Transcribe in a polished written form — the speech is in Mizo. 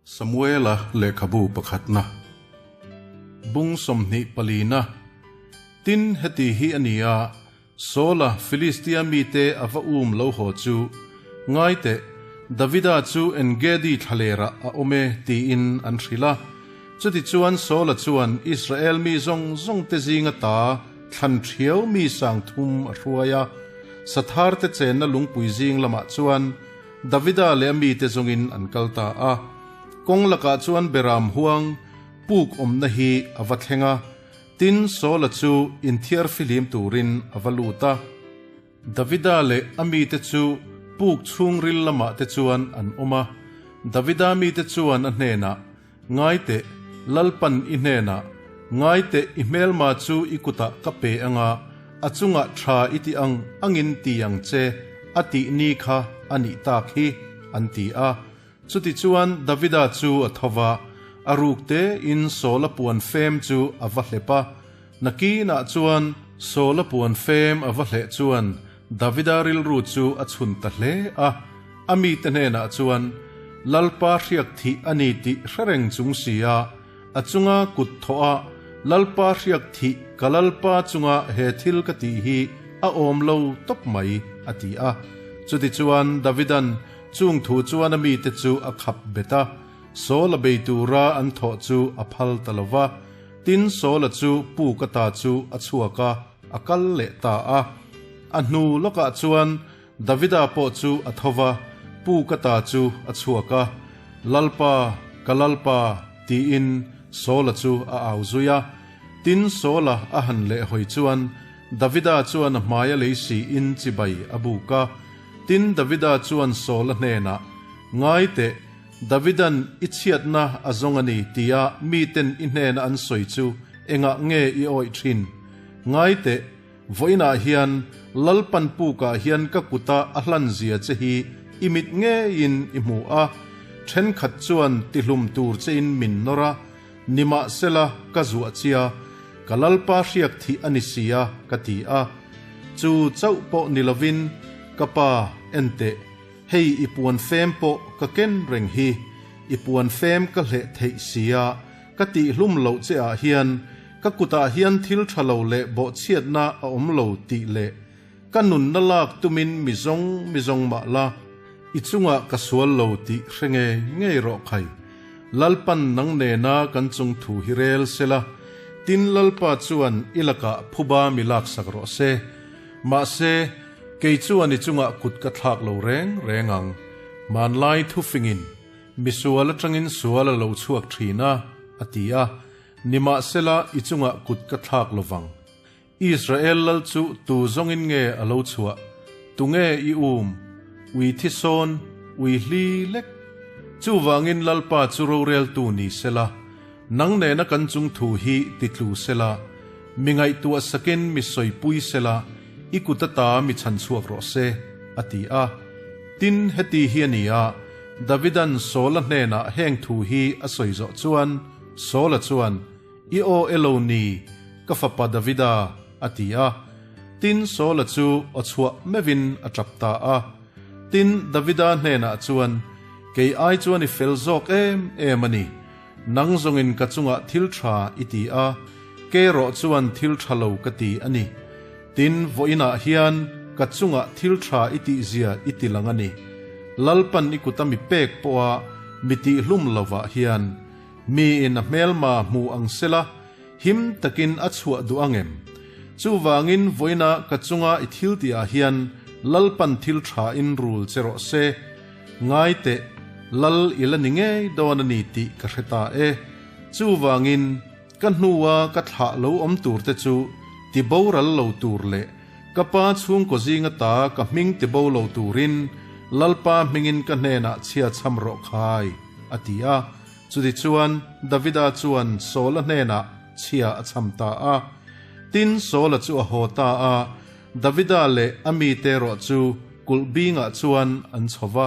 Samuela lehkhabu pakhatna bung 24na Tin, heti hi a ni a, Saula Filistia mite a va um lo haw chu, Ngai teh, Davida chu En-gedi thlalerah a awm e, tiin an hrilh a. Chutichuan Saula chuan Israel mi zawng zawngte zinga ta thlan ṭhiau mi 3000 a hruai a, Satharte chenna lungpui zing lamah chuan Davida leh a mite zawngin an kal ta a. Kawng lakah chuan Beram huang puk awmna hi a va thleng a, tin Saula chu inthiar fihlim turin a va lut a. Davida leh a mite chu puk chhungril lamah te chuan an awm a. Davida mite chuan a hnenah, Ngai teh, Lalpan i hnenah, Ngai teh, i hmelma chu i kutah ka pe anga, a chungah tha i ti ang angin ti ang che, a tih ni kha a nih tak hi, an ti a. Chutichuan Davida chu a tho va, a ruk tein Saula puan fem chu a va hlep a. Nakinah chuan Saula puan fem a va hleh chuan Davida rilru chu a chhun ta hle a. A mite hnenah chuan, Lalpa hriak thih a ni tih hre reng chung si a, a chunga kut thawh a, Lalpa hriak thih ka Lalpa chunga he thil ka tih hi a awm lo tawp mai, a ti a. Chutichuan Davidan chung thu chuan a mite chu a khap bet a, Saula bei tura an thawh chu a phal ta lo va. Tin, Saula chu puk ata chu a chhuak a, a kal leh ta a. A hnu lawkah chuan Davida pawh chu a tho va, Pu ka ta chu a chhuak a, Lalpa, ka Lalpa, tiin Saula chu a au zui a. Tin, Saula a han leh hawi chuan Davida chuan a hmaia lei siin chibai a buk a. Tin, Davida chuan Saula hnenah, Ngai teh, Davidan i chhiatna a zawng a ni tia miten i hnena an sawi chu engah nge i awih thin? Ngai teh, Vawiinah hian Lalpan pukah hian ka kuta a hlan zia che hi i mit ngeiin i hmu a, thenkhat chuan tihlum tur chein min nawr a, nimahsela ka zuah chia, ka Lalpa hriak thih a ni sia ka ti a. Chu chauh pawh ni lovin ka pa en teh, hei i puan fem pawh ka ken reng hi, i puan fem ka hleh theih sia ka tihhlum loh che ah hian Ka kutah hian thil tha lo leh bawhchhiatna a awm lo tih leh ka nunna lak tumin mi zawng mi zawng mah la, i chungah ka sual lo tih hre ngei ngei rawh khai. Lalpan nang nena kan chung thu hi rel se la, tin Lalpa chuan i lakah phuba mi laksak rawh se. Mahse, kei chuan i chungah kut ka thlak lo reng reng ang. Hmanlai thufingin misual atangin sual a lo chhuak thin a, a ti a. Nimahsela, i chungah kut ka thlak lo vang. Israel lal chu tu zawngin nge a lo chhuah? Tunge i um? Ui thi sawn, ui hli lek. Chuvangin Lalpa chu roreltu ni sela, nang nena kan chung thu hi ti tlu sela, mi ngaihtuah sakin mi sawipui sela, i kut ata mi chhan chhuak rawh se, a ti a. Tin, heti hi a ni a, Davidan Saula hnenah heng thu hi a sawi zawh chuan, Saula chuan, I aw elo ni, ka fapa Davida, a ti a. Tin, Saula chu aw chhuah meuhin a tap ta a. Tin, Davida hnenah chuan, Kei ai chuan i fel zawk em em a ni. Nang zawngin ka chungah thil tha i ti a, ke erawh chuan thil tha lo ka ti a ni. Tin, vawiinah hian ka chungah thil tha i tihzia i ti lang a ni. Lalpan i kuta mi pek pawha mi tihhlum lovah hian, Miin a hmelma hmu ang sela, him takin a chhuah duh ang em? Chuvangin vawiina ka chunga i thil tihah hian Lalpan thil thain rul che rawh se. Ngai teh, Lal i la ni ngei dawn a ni tih ka hre ta e. Chuvangin ka hnua ka thlah lo awm turte chu ti boral lo tur leh ka pa chhungkaw zinga ta ka hming ti bo lo turin Lalpa hmingin ka hnenah chhia chham rawh khai, a ti a. Chutichuan, Davida chuan Saula hnenah chhia a chham ta a. Tin, Saula chu a haw ta a, Davida leh a mite erawh chu kulh bingah chuan an chho va.